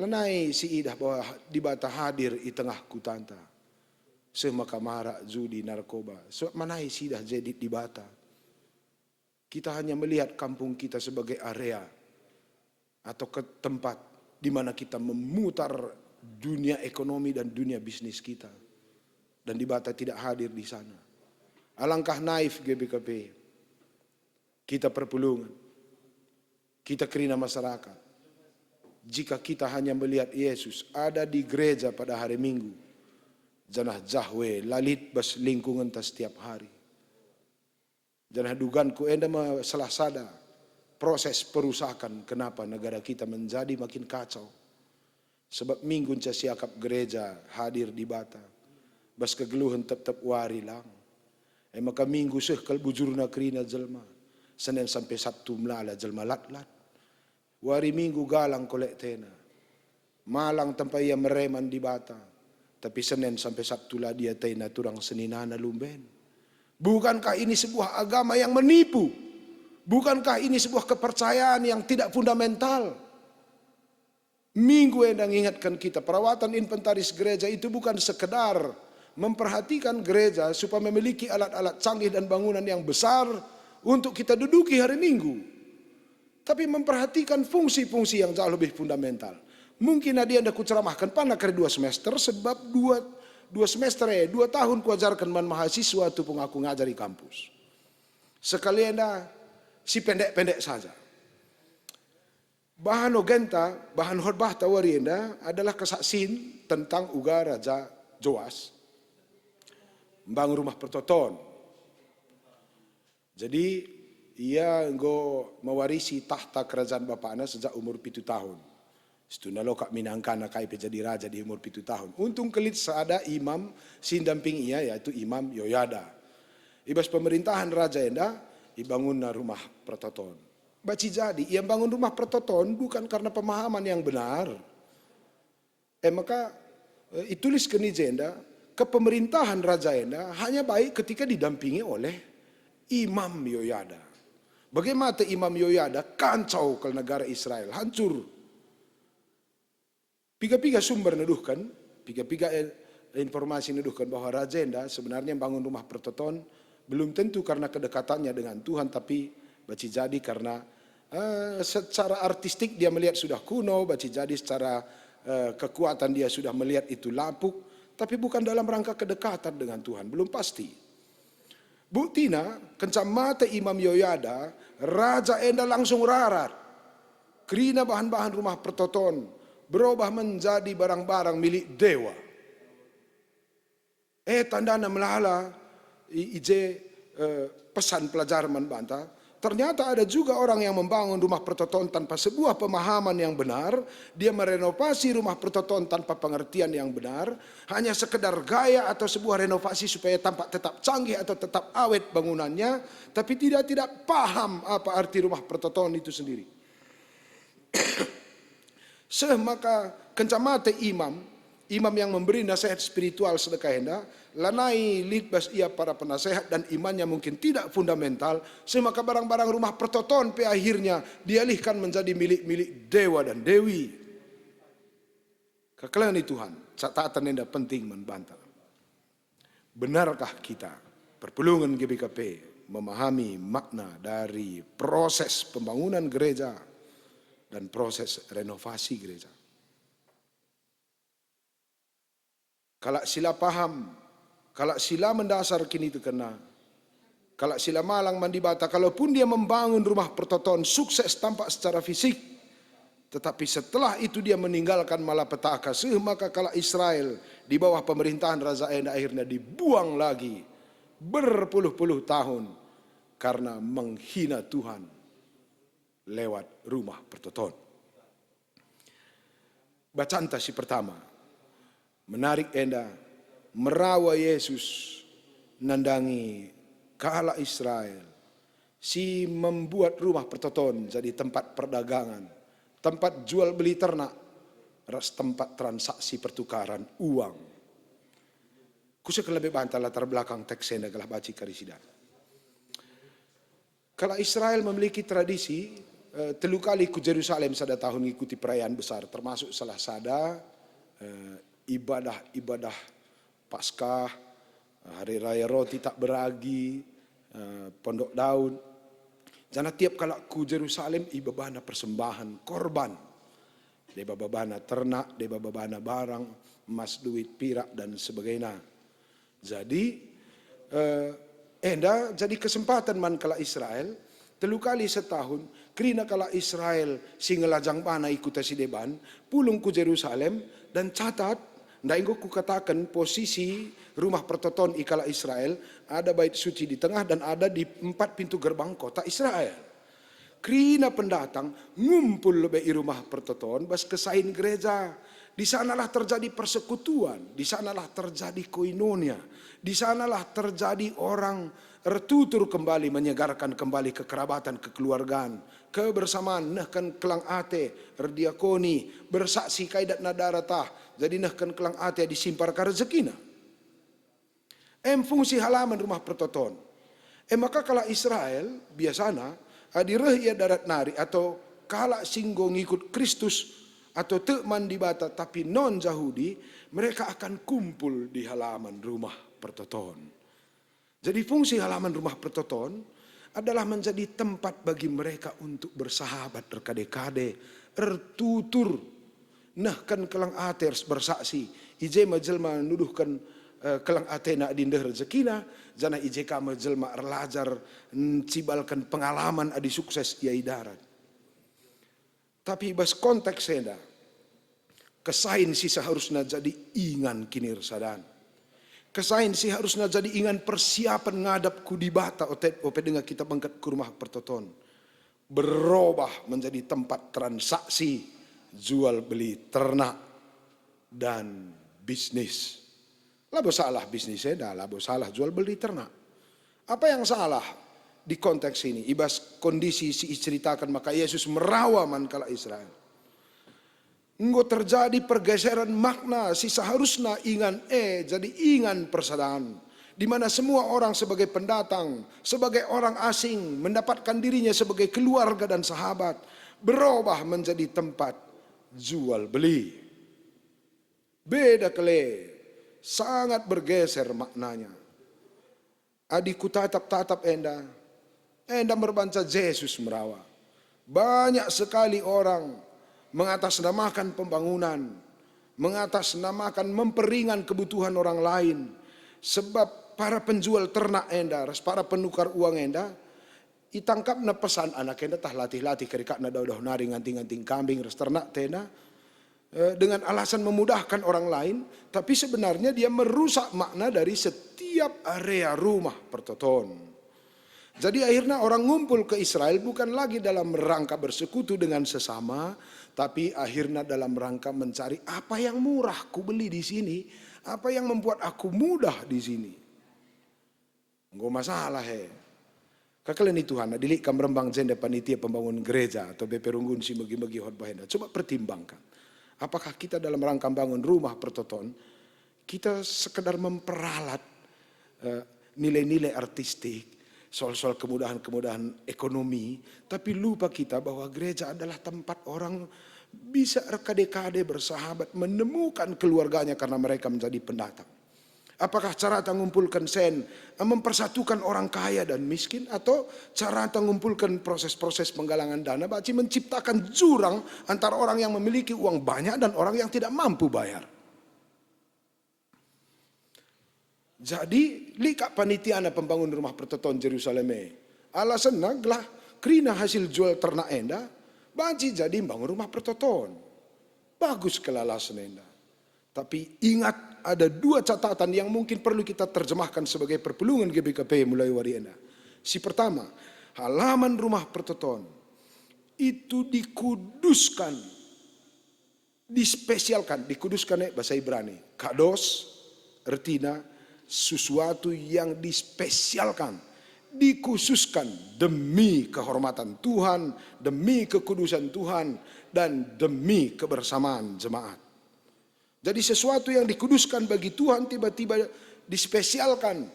Lanai siidah bahwa Dibata hadir i tengah kutanta. Seh maka marak, judi, narkoba, sebab manai siidah je lit Dibata. Kita hanya melihat kampung kita sebagai area atau ke tempat di mana kita memutar dunia ekonomi dan dunia bisnis kita. dan Dibata tidak hadir di sana. Alangkah naif G B K P, kita perpulungen, kita kerina masyarakat, jika kita hanya melihat Yesus ada di gereja pada hari Minggu, janah Yahweh la lit bas lingkungenta setiap hari. Janah duganku enda me salah sada proses perusakan kenapa negara kita menjadi makin kacau. Sebab Minggu nca siakap gereja hadir Dibata bas kegeluhen tep-tep wari lang. E maka Minggu seh kal bujurna kerina jelma, Senen sampe Sabtu melala jelma latlat. Wari Minggu galang kolektena. Malang tempa ia mere man Dibata, tapi Senen sampe Sabtu la diatena turang seninana lumben. Bukankah ini sebuah agama yang menipu? Bukankah ini sebuah kepercayaan yang tidak fundamental? Minggu enda ngingatkan kita, perawatan inventaris gereja itu bukan sekedar memperhatikan gereja supaya memiliki alat-alat canggih dan bangunan yang besar untuk kita duduki hari Minggu, tapi memperhatikan fungsi-fungsi yang jauh lebih fundamental. Mungkin adi enda kuceramahkan pana kari dua semester, sebab dua, dua semester, eh, dua tahun kuajarkan man mahasiswa tupung aku ngajar i kampus. Sekali enda si pendek-pendek saja. Bahan ogenta, bahan khotbahta wari enda adalah kesaksin tentang uga Raja Joas mbangun rumah pertoton. Jadi, ia enggo mewarisi tahta kerajaan bapakna sejak umur pitu tahun. Situhuna lokak minangkana kai pe jadi raja di umur pitu tahun. Untung kelit sada imam si ndampingi ia, yaitu Imam Yoyada. I bas pemerintahan raja enda, ibangunna rumah pertoton. Banci jadi, ia mbangun rumah pertoton bukan karena pemahaman yang benar. E maka, eh, itulisken i jenda, kepemerintahan raja enda hanya baik ketika didampingi oleh Imam Yoyada. Bage mate Imam Yoyada, kacau kal negara Israel, hancur. Piga-piga sumber nuduhken, piga-piga, eh, informasi nuduhken bahwa raja enda sebenarnya bangun rumah pertoton belum tentu karena kedekatannya dengan Tuhan, tapi banci jadi karena, eh, secara artistik dia melihat sudah kuno, banci jadi secara, eh, kekuatan dia sudah melihat itu lapuk, tapi bukan dalam rangka kedekatan dengan Tuhan, belum pasti. Buktina, kenca mate Imam Yoyada, raja enda langsung rarat. Kerina bahan-bahan rumah pertoton berobah menjadi barang-barang milik dewa. Eh, tandana melala i, i je, eh, pesan pelajaran man banta. Ternyata ada juga orang yang membangun rumah pertoton tanpa sebuah pemahaman yang benar. Dia merenovasi rumah pertoton tanpa pengertian yang benar, hanya sekedar gaya atau sebuah renovasi supaya tampak tetap canggih atau tetap awet bangunannya, tapi tidak, tidak paham apa arti rumah pertoton itu sendiri. Seh maka kenca mate imam, imam yang memberi nasihat spiritual sedekah enda, lanai lit bas ia para penasehat dan imannya mungkin tidak fundamental, seh maka barang-barang rumah pertoton pe akhirnya dialihkan menjadi milik-milik dewa dan dewi. Kekelengen Tuhan, catatan enda penting man banta. Benarkah kita, perpulungen G B K P, memahami makna dari proses pembangunan gereja dan proses renovasi gereja? Kalak si la paham, kalak si la mendasar kinitekenna, kalak si la malang man Dibata, kalaupun dia membangun rumah pertoton sukses tampak secara fisik, tetapi setelah itu dia meninggalkan malapetaka, seh maka kalak Israel di bawah pemerintahan raja enda akhirnya dibuang lagi berpuluh-puluh tahun karena menghina Tuhan lewat rumah pertoton. Bacanta si pertama, menarik enda, merawa Yesus nandangi kalak Israel si membuat rumah pertoton jadi tempat perdagangan, tempat jual beli ternak, ras tempat transaksi pertukaran uang. Kusekel lebe banta latar belakang teks enda gelah banci kari sidat. Kalak Israel memiliki tradisi, eh, telu kali ku Jerusalem sada tahun ngikuti perayaan besar, termasuk salah sada, eh, ibadah-ibadah Paskah, Hari Raya Roti Tak Beragi, eh, Pondok Daud. Janah tiap kalak ku Jerusalem ibebana persembahan korban. Deba bebana ternak, deba bebana barang, emas, duit, pirak, dan sebagainya. Jadi, eh, enda jadi kesempaten man kalak Israel, telu kali setahun, kerina kalak Israel si ngelajang bana i kuta si deban, pulung ku Jerusalem, dan catat, ndai enggo kukataken posisi rumah pertoton i kalak Israel, ada bait suci di tengah dan ada di empat pintu gerbang kota Israel. Kerina pendatang ngumpul lebe i rumah pertoton bas kesain gereja. Di sanalah terjadi persekutuan, di sanalah terjadi koinonia, di sanalah terjadi orang ertutur kembali, menyegarkan kembali kekerabatan, kekeluargaan, kebersamaan, nehken kelang ate, erdiakoni, bersaksi kai datna daratah, jadi nehken kelang ate adi simpar ka rezekina. Em fungsi halaman rumah pertoton. E maka kalak Israel biasana, adi reh ia darat nari atau kalak si enggo ngikut Kristus atau tek man Dibata tapi non Jahudi, mereka akan kumpul di halaman rumah pertoton. Jadi fungsi halaman rumah pertoton adalah menjadi tempat bagi mereka untuk bersahabat erkade-kade, ertutur, nehken kelang ate ras bersaksi. I je me jelma nuduhken, eh, kelang atena adi ndeh rezekina, janah i je ka me jelma erlajar, mm, cibalken pengalaman adi sukses ia i darat. Tapi i bas konteks enda, kesain si seharusna jadi ingan kinirsadan. Kesain si harusna jadi ingan persiapen ngadap ku Dibata ote-, ope denga kita bengket ku rumah pertoton. Berobah menjadi tempat transaksi jual beli ternak dan bisnis. Labo salah bisnis enda, labo salah jual beli ternak. Apa yang salah di konteks ini? I bas kondisi si iceritaken maka Yesus merawa man kalak Israel. Enggo terjadi pergeseran makna si seharusna ingan e jadi ingan persadan, di mana semua orang sebagai pendatang, sebagai orang asing, mendapatkan dirinya sebagai keluarga dan sahabat, berobah menjadi tempat jual beli. Beda kele, sangat bergeser maknanya. Adi kutatap-tatap enda, enda merbanca Jesus merawa. Banyak sekali orang mengatasnamakan pembangunan, mengatasnamakan memperingan kebutuhan orang lain, sebab para penjual ternak enda ras para penukar uang enda itangkapna pesan anak enda tah latih-latih kerikatna dauh-dauh nari nganting-nganting kambing ras ternak tena, eh, dengan alasan memudahkan orang lain, tapi sebenarnya dia merusak makna dari setiap area rumah pertoton. Jadi akhirnya orang ngumpul ke Israel bukan lagi dalam rangka bersekutu dengan sesama, tapi akhirnya dalam rangka mencari apa yang murah kubeli di sini, apa yang membuat aku mudah di sini. Enggo masalah e. Kakalen i Tuhan, adi lit kam rembang jenda panitia pembangun gereja atau B P Runggun si megi-megi khotbah enda, coba pertimbangkan. Apakah kita dalam rangka bangun rumah pertoton, kita sekedar memperalat, eh, nilai-nilai artistik, soal-soal kemudahan-kemudahan ekonomi, tapi lupa kita bahwa gereja adalah tempat orang bisa erkade-kade bersahabat, menemukan keluarganya karena mereka menjadi pendatang. Apakah carata ngumpulken sen mempersatukan orang kaya dan miskin, atau carata ngumpulken proses-proses penggalangan dana banci menciptakan jurang antara orang yang memiliki uang banyak dan orang yang tidak mampu bayar? Jadi, lit kap panitiana pembangun rumah pertoton Jerusalem e. Alasenna gelah kerina hasil jual ternak enda banci jadi mbangun rumah pertoton. Bagus kal alasen enda. Tapi ingat, ada dua catatan yang mungkin perlu kita terjemahkan sebagai perpulungen G B K P mulai wari enda. Si pertama, halaman rumah pertoton itu dikuduskan, dispesialkan, dikuduskan e bahasa Ibrani. Kados, ertina sesuatu yang dispesialkan, dikhususkan demi kehormatan Tuhan, demi kekudusan Tuhan, dan demi kebersamaan jemaat. Jadi sesuatu yang dikuduskan bagi Tuhan tiba-tiba dispesialkan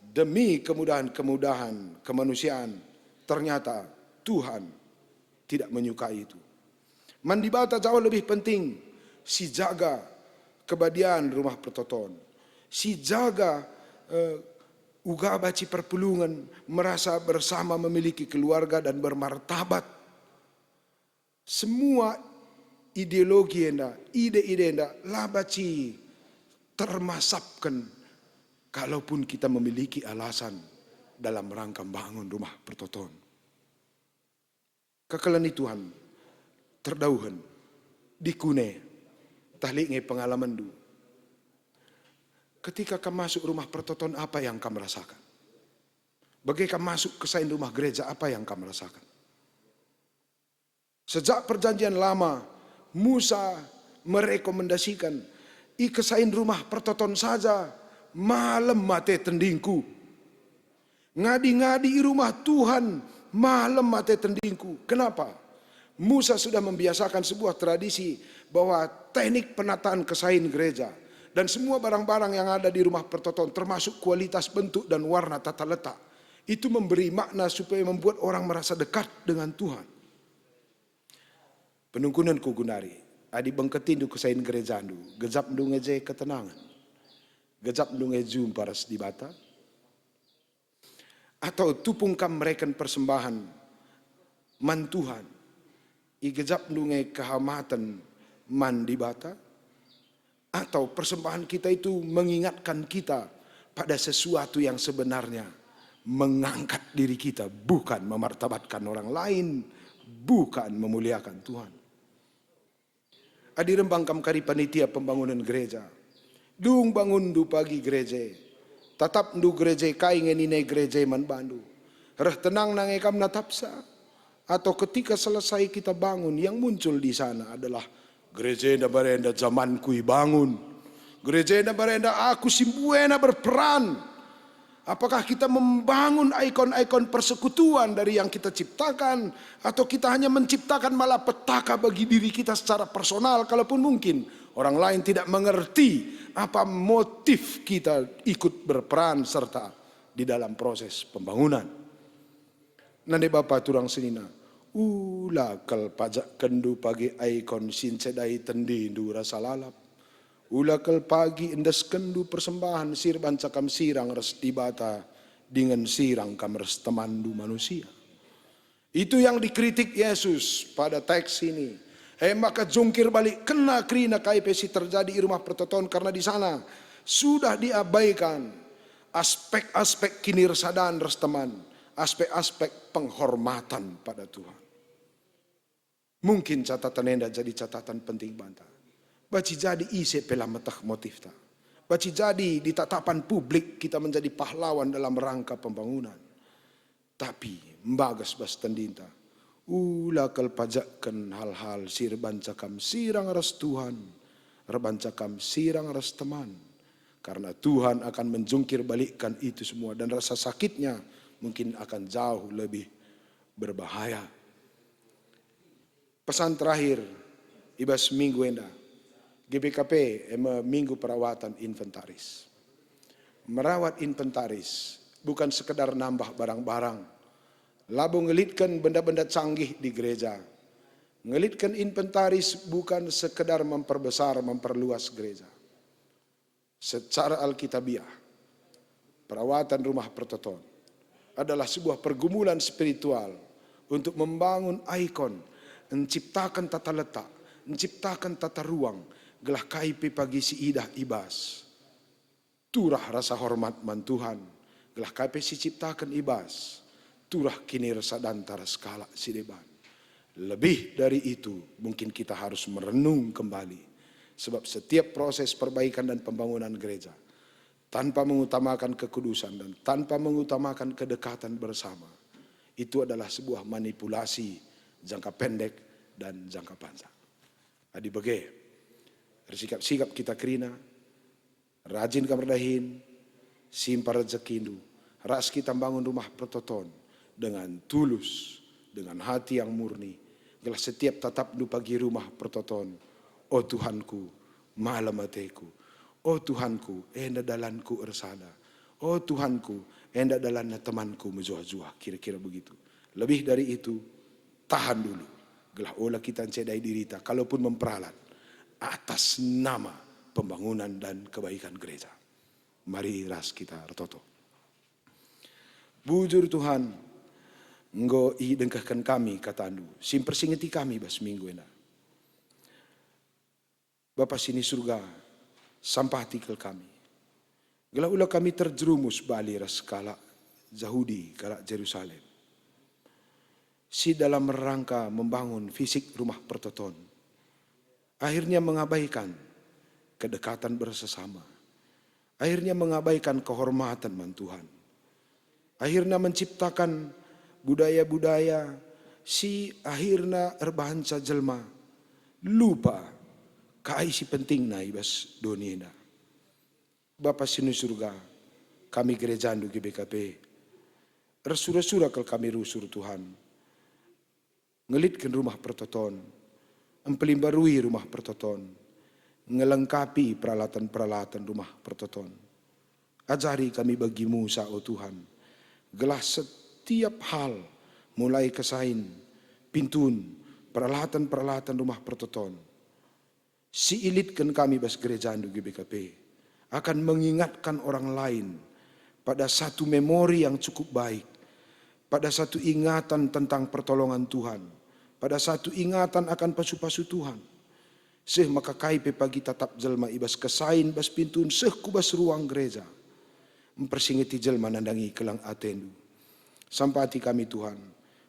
demi kemudahan-kemudahan kemanusiaan. Ternyata Tuhan tidak menyukai itu. Man Dibata jauh lebih penting sijaga kebadian rumah pertoton, sijaga, eh, uga banci perpulungen, merasa bersama, memiliki keluarga dan bermartabat. Semua ideologi enda, ide-ide enda la banci termasapken kalaupun kita memiliki alasan dalam rangka mbangun Rumah Pertoton. Kekelengi Tuhan, terdauhen, dikune, tah lit nge pengalamenndu. Ketika kam masuk Rumah Pertoton, apa yang kam rasakan? Bage kam masuk kesain rumah gereja, apa yang kam rasakan? Sejak Perjanjian Lama, Musa merekomendasikan, "I kesain Rumah Pertoton saja malem ate tendingku. Ngadi-ngadi i rumah Tuhan malem ate tendingku." Kenapa? Musa sudah membiasakan sebuah tradisi bahwa teknik penataan kesain gereja dan semua barang-barang yang ada di Rumah Pertoton, termasuk kualitas bentuk dan warna tata letak, itu memberi makna supaya membuat orang merasa dekat dengan Tuhan. Penungkunenku genari, adi bengketindu kesain gerejandu, gejapndu nge je ketenangen, gejapndu nge jumpa ras Dibata? Atau tupung kam mereken persembahan man Tuhan, igejapndu nge kehamaten man Dibata? Atau persembahan kita itu mengingatkan kita pada sesuatu yang sebenarnya mengangkat diri kita, bukan memartabatkan orang lain, bukan memuliakan Tuhan? Adi rembang kam kari panitia pembangunan gereja, dung bangunndu pagi gereje, tatapndu gereje, kai nge nina gereje man bandu? Reh tenangna nge kam natapsa? Atau ketika selesai kita bangun, yang muncul di sana adalah, "Gereja enda barenda jamanku ibangun. Gereja enda barenda aku si mbuena berperan." Apakah kita membangun ikon-ikon persekutuan dari yang kita ciptakan, atau kita hanya menciptakan malapetaka bagi diri kita secara personal, kalaupun mungkin orang lain tidak mengerti apa motif kita ikut berperan serta di dalam proses pembangunan? Nande bapa turang senina, ula kal pajakkenndu pagi ikon si ncedai tendindu rasa lalap. Ula kal pagi endeskenndu persembahan si erbanca kam sirang ras Dibata dingen sirang kam ras temanndu manusia. Itu yang dikritik Yesus pada teks ini. E maka jungkir balikkenna kerina kai pe si terjadi i Rumah Pertoton, karena di sana sudah diabaikan aspek-aspek kinirsadan ras teman, aspek-aspek penghormatan pada Tuhan. Mungkin catatan enda jadi catatan penting banta. Banci jadi ise pe la meteh motifta. Banci jadi di tatapan publik kita menjadi pahlawan dalam rangka pembangunan. Tapi mbagas bas tendinta, ula kal pajakken hal-hal si erbanca kam sirang ras Tuhan, erbanca kam sirang ras teman. Karena Tuhan akan menjungkir balikkan itu semua dan rasa sakitnya mungkin akan jauh lebih berbahaya. Pesan terakhir i bas minggu enda, G B K P, e me Minggu Perawatan Inventaris. Merawat inventaris bukan sekedar nambah barang-barang, labo ngelitken benda-benda canggih di gereja. Ngelitken inventaris bukan sekedar memperbesar, memperluas gereja. Secara alkitabiah, perawatan Rumah Pertoton adalah sebuah pergumulan spiritual untuk membangun ikon, menciptakan tata letak, menciptakan tata ruang, gelah kai pe pagi si idah i bas turah rasa hormat man Tuhan, gelah kai pe si ciptaken i bas turah kinirsadanta ras kalak si deban. Lebih dari itu, mungkin kita harus merenung kembali, sebab setiap proses perbaikan dan pembangunan gereja tanpa mengutamakan kekudusan dan tanpa mengutamakan kedekatan bersama, itu adalah sebuah manipulasi jangka pendek dan jangka panjang. Adi bage, ersikap-sikap kita kerina, rajin kam erdahin, simpar rejekindu, ras kita mbangun Rumah Pertoton dengan tulus, dengan hati yang murni, gelah setiap tatapndu pagi Rumah Pertoton, "O Tuhanku, malem ateku. O Tuhanku, enda dalanku ersada. O Tuhanku, enda dalanna temanku mejuah-juah," kira-kira begitu. Lebih dari itu, tahan dulu, gelah ola kita ncedai dirita kalaupun memperalat atas nama pembangunan dan kebaikan gereja. Mari ras kita ertoto. Bujur Tuhan, enggo idengkehken kami kataNdu, si mpersingeti kami bas minggu enda. Bapa si ni Surga, sampati kal kami. Gelah ula kami terjerumus bali ras kalak Jahudi, kalak Jerusalem, si dalam rangka membangun fisik Rumah Pertoton, akhirnya mengabaikan kedekatan bersesama, akhirnya mengabaikan kehormatan man Tuhan, akhirnya menciptakan budaya-budaya si akhirna erbahanca jelma lupa kai si pentingna i bas doni enda. Bapa si nu Surga, kami gerejandu G B K P, ersura-sura kal kami rusur, Tuhan, ngelitken Rumah Pertoton, empelimbarui Rumah Pertoton, ngelengkapi peralatan-peralatan Rumah Pertoton. Ajari kami bagi Musa, o Tuhan, gelah setiap hal, mulai kesain, pintun, peralatan-peralatan Rumah Pertoton, si ilitken kami bas gerejandu G B K P akan mengingatkan orang lain pada satu memori yang cukup baik, pada satu ingatan tentang pertolongan Tuhan, pada satu ingatan akan pasu-pasu Tuhan. Seh maka kai pe pagi tatap jelma i bas kesain, bas pintun, seh ku bas ruang gereja, mpersingeti jelma nandangi keleng atendu. Sampati kami, Tuhan,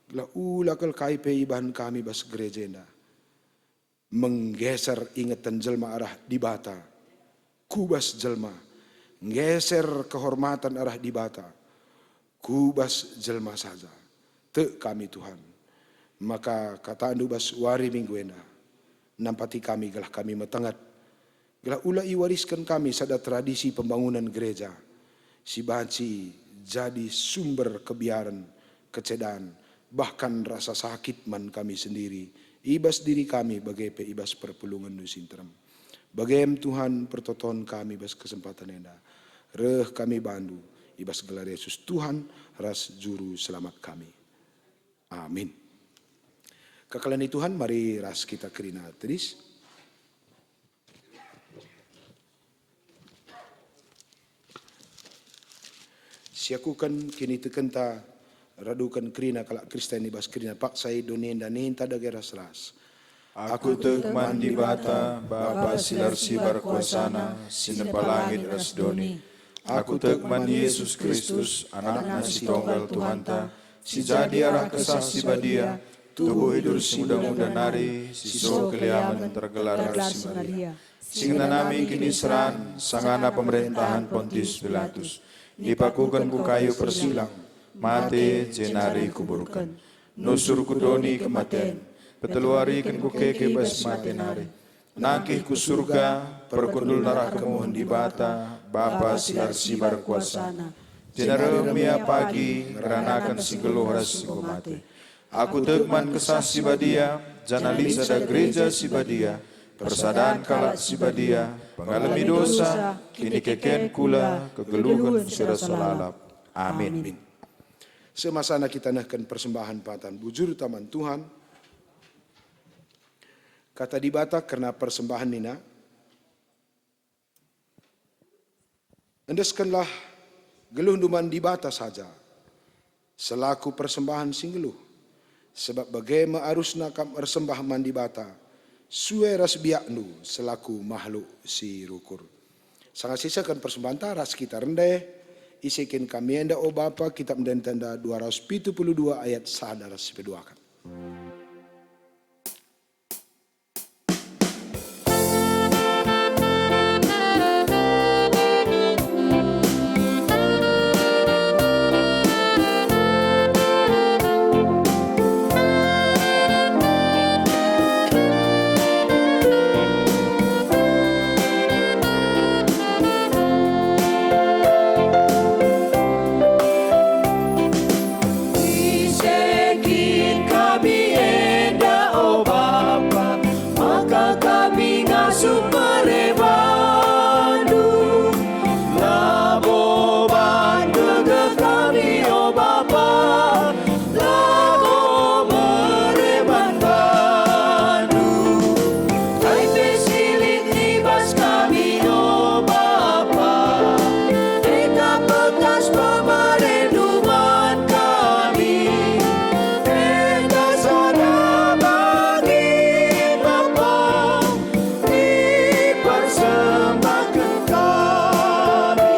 gelah ula kal kai pe ibahan kami bas gereja enda menggeser ingeten jelma arah Dibata ku bas jelma, nggeser kehormatan arah Dibata ku bas jelma saja. Tek kami, Tuhan, maka katandu bas wari Minggu enda nampati kami gelah kami metenget, gelah ula iwarisken kami sada tradisi pembangunan gereja si banci jadi sumber kebiaren, kecedan, bahkan rasa sakit man kami sendiri, i bas diri kami bage pe i bas perpulungenndu si nterem. Bagem Tuhan, pertoton kami bas kesempatan enda. Reh kami bandu i bas gelar Yesus Tuhan ras Juru Selamat kami. Amin. Kekalen Tuhan, mari ras kita kerina tedis. Siakuken kinitekenta, raduken kerina kalak Kristen i bas kerina paksa i doni enda ninta dage ras-ras. Aku tek man Dibata, Bapa si la ersibar kuasaNa, si nempa langit ras doni. Aku tek man Yesus Kristus, AnakNa si Tonggal Tuhanta, si jadi arah Kesah Si Badia, tubuh idur si nguda-nguda nari, si seh keliamen, tergelar si Maria, si ngenanami kiniseran, sangana pemerentahen Pontius Pilatus, ipakuken ku kayu persilang, mate, jenari ikuburken. Nusur ku doni kematen, peteluariken ku keke bas mate nari. Nangkih ku Surga, perkundul arah kemuhen Dibata, Bapa si la ersibar kuasaNa. Jenari reh me ia pagi, ngeranaken si nggeluh ras si enggo mate. Aku tek man Kesah Si Badia, janah lit sada gereja si badia, persadan kalak si badia, pengalemi dosa, kinikeken kula, kegeluhen si rasa lalap. Amin. Semasana kita nehken persembahen patan bujurta man Tuhan. Kata Dibata kerna persembahen nina, "Endeskenlah geluhndu man Dibata saja, selaku persembahen si nggeluh, sebab bage me arusna kam ersembah man Dibata, sue ras biakndu selaku mahluk si rukur." Sanga sisehken persembahenta ras kita rende, isiken kami enda, o Bapa, Kitap Ende-enden enda dua ratus pitu puluh dua ayat sada ras sipeduaken. Ise kin kami enda, o Bapa, maka kami ngasup mere bandu? Labo ban gegeh kami, o Bapa, labo mere ban bandu. Kai pe si lit i bas kami, o Bapa, enda bekas pemerendu man kami. Enda sada bagi, Bapa, ipersembahken kami.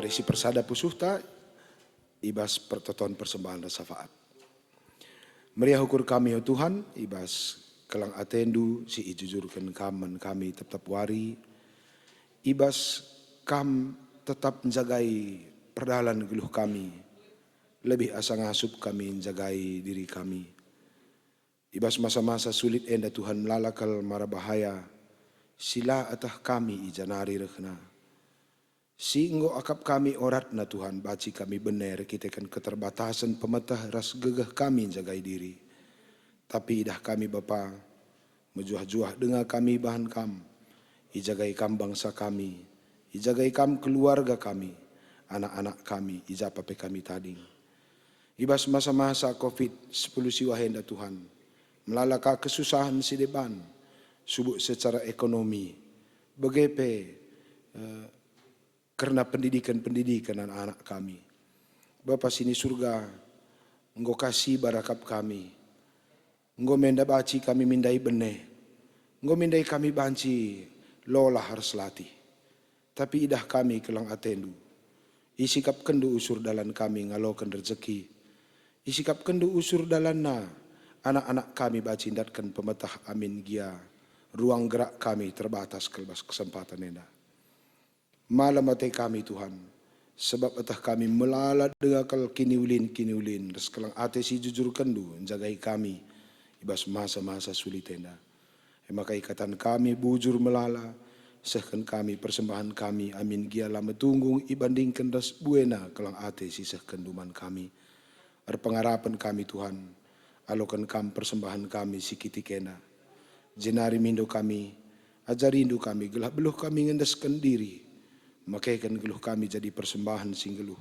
Mari sipersada pusuhta i bas pertoton persembahen ras syafaat. Meriah ukur kami, o Tuhan, i bas kelang ateNdu si ijujurken Kam man kami tep-tep wari, i bas Kam tetap njagai perdalan geluh kami, lebih asa ngasup kami njagai diri kami. I bas masa-masa sulit enda, Tuhan, melala kal mara bahaya si la eteh kami i ja nari rehna. Si enggo akap kami oratna, Tuhan, banci kami bene erkiteken keterbatasen pemeteh ras gegeh kami njagai diri. Tapi idah kami, Bapa, mejuah-juah denga kami ibahan Kam. Ijagai Kam bangsa kami, ijagai Kam keluarga kami, anak-anak kami, i ja pe kami tading. I bas masa-masa covid sepuluh siwah enda, Tuhan, melala ka kesusahen si deban, subuk secara ekonomi, bage pe, eh, kerna pendidiken-pendidiken anak-anak kami. Bapa si ni Surga, enggo ka sibar akap kami. Enggo me enda banci kami mindai bene. Enggo me ndai kami banci lolah ras latih. Tapi idah kami kelang ateNdu. IsikapkenNdu usur dalan kami ngaloken rejeki. IsikapkenNdu usur dalanna anak-anak kami banci ndatken pemeteh amin gia ruang gerak kami terbatas kal bas kesempatan enda. Malem ate kami, Tuhan, sebab eteh kami melala denga kal kiniulin-kiniulin ras kelang ate si jujurkenNdu njagai kami i bas masa-masa sulit enda. E maka ikatan kami bujur melala, sehken kami persembahen kami amin gia la metunggung ibandingken ras buena kelang ate si sehkenNdu man kami. Erpengarapen kami, Tuhan, aloken Kam persembahen kami si kitik enda. Jenari mindo kami, ajarindu kami, gelah beluh kami ngendesken diri, makeken geluh kami jadi persembahen si nggeluh.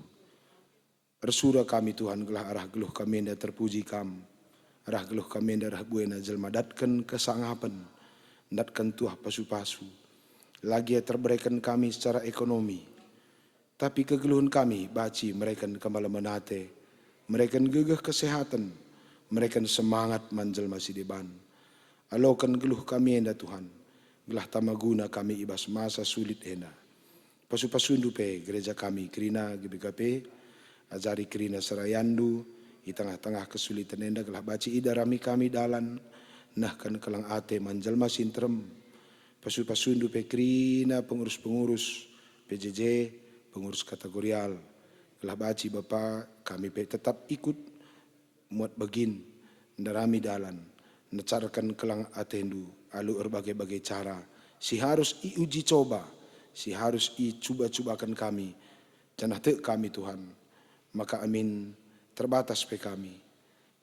Ersura kami, Tuhan, gelah arah geluh kami enda terpuji Kam, arah geluh kami enda reh buena jelma datken kesangapen, ndatken tuah pasu-pasu. La gia terbereken kami secara ekonomi, tapi kegeluhen kami banci mereken kemalemen ate, mereken gegeh kesehaten, mereken semangat man jelma si deban. Aloken geluh kami enda, Tuhan, gelah tama guna kami i bas masa sulit enda. Pasu-pasundu pe gereja kami kerina G B K P, ajari kerina serayandu i tengah-tengah kesulitan enda gelah banci idarami kami dalan nehken kelang ate man jelma si nterem. Pasu-pasundu pe kerina pengurus-pengurus P J J, pengurus kategorial, gelah banci Bapa kami pe tetap ikut muat begin ndarami dalan, necarken kelang atendu alu erbage-bage cara si harus iuji coba, si harus icuba-cubaken kami, janah tek kami, Tuhan, maka amin terbatas pe kami,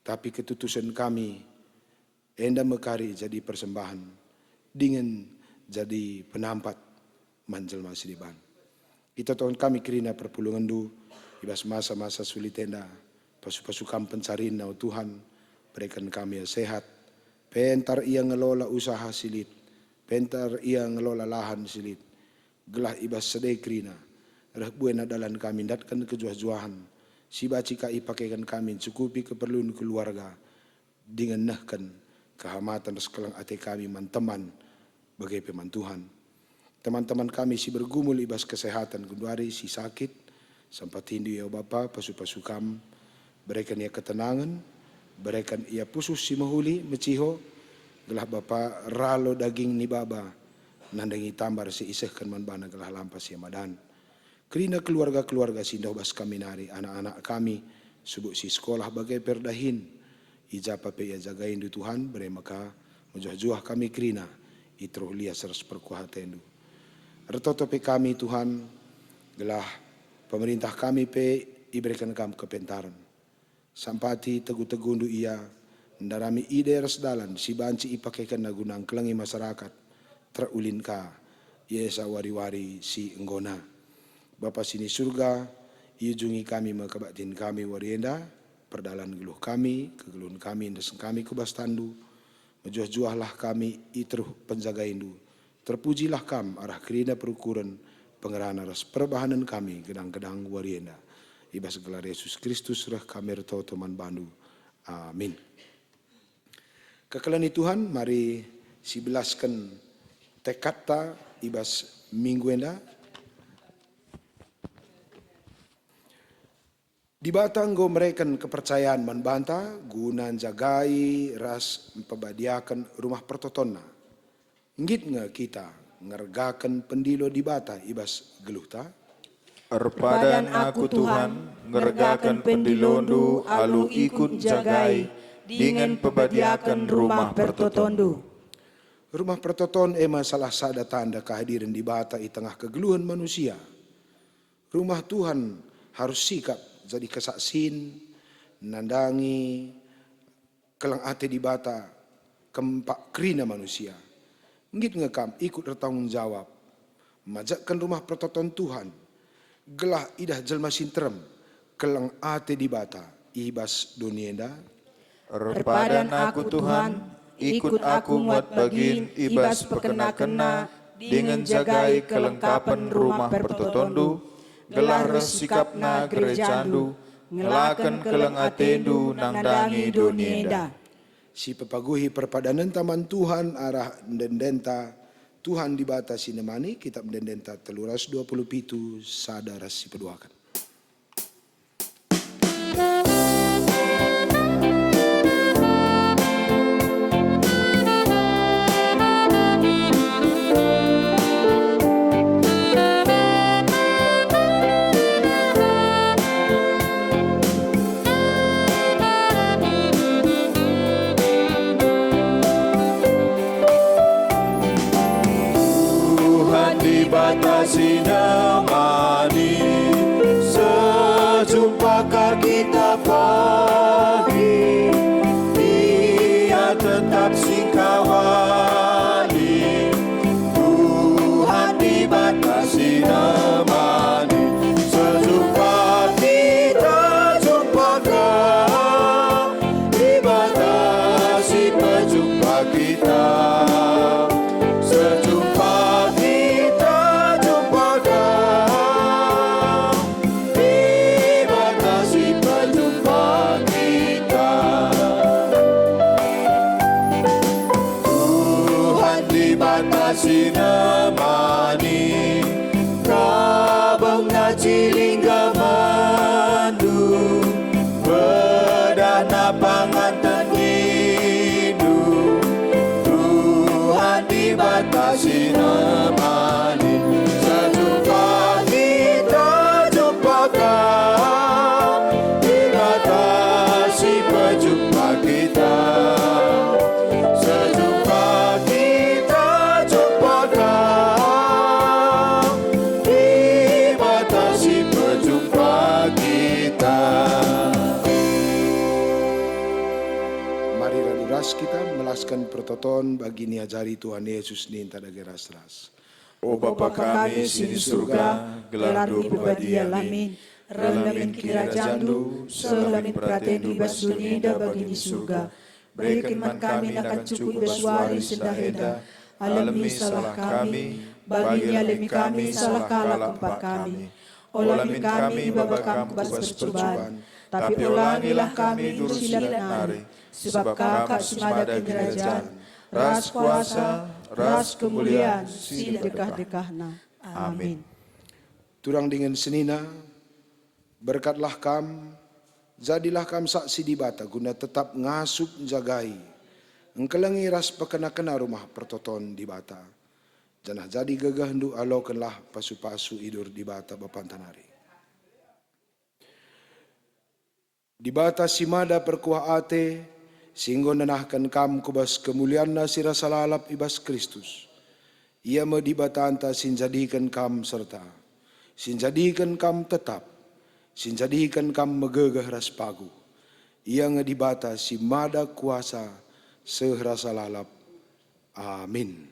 tapi ketutusen kami enda me kari jadi persembahen, dingen jadi penampat man jelma si deban. Itotohen kami kerina perpulungenndu i bas masa-masa sulit enda. Pasu-pasu Kam pencarinna, o Tuhan, bereken kami ia sehat, pentar ia ngelola usaha si lit, pentar ia ngelola lahan si lit, gelah i bas sede kerina reh buena dalan kami ndatken kejuah-juahen, si banci ka ipakeken kami ncukupi keperlun keluarga, dingen nehken kehamaten ras keleng ate kami man teman bage pe man Tuhan. Teman-teman kami si bergumul i bas kesehatan genduari si sakit, sempatindu ia, o Bapa, pasu-pasu Kam, bereken ia ketenangen, bereken ia pusuh si mehuli, meciho, gelah Bapa ralo daging ni baba, nandangi tambar si isehken man bana gelah lampas ia madan. Kerina keluarga-keluarga si ndauh bas kami nari, anak-anak kami, subuk si sekolah bage pe erdahin, i ja pe ia jagaindu, Tuhan, bere maka mejuah-juah kami kerina i teruh lias ras perkuah atendu. Ertoto pe kami, Tuhan, gelah pemerintah kami pe ibereken Kam kepentaren. Sampati tegu-tegundu ia, ndarami ide ras dalan si banci ipakekenna guna ngkelengi masyarakat, terulin ka i esa wari-wari si enggona. Bapa si ni Surga, iujungi kami me kebaktin kami wari enda, perdalan geluh kami, kegeluhen kami, endesken kami ku bas tanNdu. Mejuah-juahlah kami i teruh penjagaindu. Terpujilah Kam arah kerina perukuren, pengerana ras perbahanen kami gedang-gedang wari enda. I bas gelar Yesus Kristus reh kami ertoto man bandu. Amin. Kekelengen Tuhan, mari sibelasken tekadta i bas minggu enda. Dibata enggo mereken kepercayan man banta guna njagai ras mpebadiaken rumah pertotonna. Nggit nge kita ngergaken pendilo Dibata i bas geluhta? Erpadan aku, Tuhan, ngergaken pendilondu alu ikut njagai dingen pebadiaken rumah pertotondu. Rumah pertoton e me salah sada tanda kehadiren Dibata i tengah kegeluhen manusia. Rumah Tuhan harus sikap jadi kesaksin nandangi keleng ate Dibata kempak kerina manusia. Nggit nge kam ikut ertanggung jawab majekken rumah pertoton Tuhan, gelah idah jelma si nterem keleng ate Dibata i bas doni enda? Erpadan aku, Tuhan, ikut aku muat bagin i bas pekena-kena dingen njagai kelengkapen rumah pertotondu, gelah reh sikapna gerejandu, ngelaken keleng atendu nandangi doni enda. Si pepaguhi perpadanenta man Tuhan arah ende-endenta, Tuhan Dibata si nemani, Kitap Ende-endenta telu ras dua puluh pitu, sada ras si peduaken. Tuhan Dibata si nemani, sejumpaka kita pagi, Ia tetap singkawali. Tuhan Dibata si nemani, sejumpa kita jumpaka. Dibata si pejumpa kita, sejumpa kita jumpaka. Dibata si pejumpa kita. Tuhan Dibata si nemani, kabengna cilinggamandu, pedahna pangan tendindu. Tuhan Dibata si nemani, sejumpaka kita jumpaka. Dibata si pejumpa kita, sejumpa kita jumpaka. Dibata si pejumpa kita. Mari radu ras kita melasken pertoton bagi niajari Tuhan Yesus ninta dage ras-ras. O Bapa kami si ni Surga, gelarNdu pebadia. Amin. Reh min kinirajanNdu, seh min peratenNdu i bas doni enda bagi ni Surga. Bereken man kami nakan cukup i bas wari sendah enda. Alemi salah kami, bagi ialemi kami salah kalak kempak kami. Ola min kami ibaba Kam ku bas percuban, tapi olangilah kami i bas si lalap nari, sebab Kam kap si mada kinirajan, ras kuasa, ras kemulian, si ndekah-ndekahna. Amin. Turang dingen senina, berkatlah kam, jadilah kam saksi Dibata guna tetap ngasup njagai, engkelengi ras pekena-kena rumah pertoton Dibata, janah jadi gegehndu alokenlah pasu-pasu idur Dibata Bapanta nari. Dibata si mada perkuah ate, si enggo nenahken kam ku bas kemulianNa si rasa lalap i bas Kristus. Ia me Dibatanta si njadiken kam serta si njadiken kam tetap, si njadiken kam megegeh ras paguh. Ia nge Dibata si mada kuasa seh rasa lalap. Amin.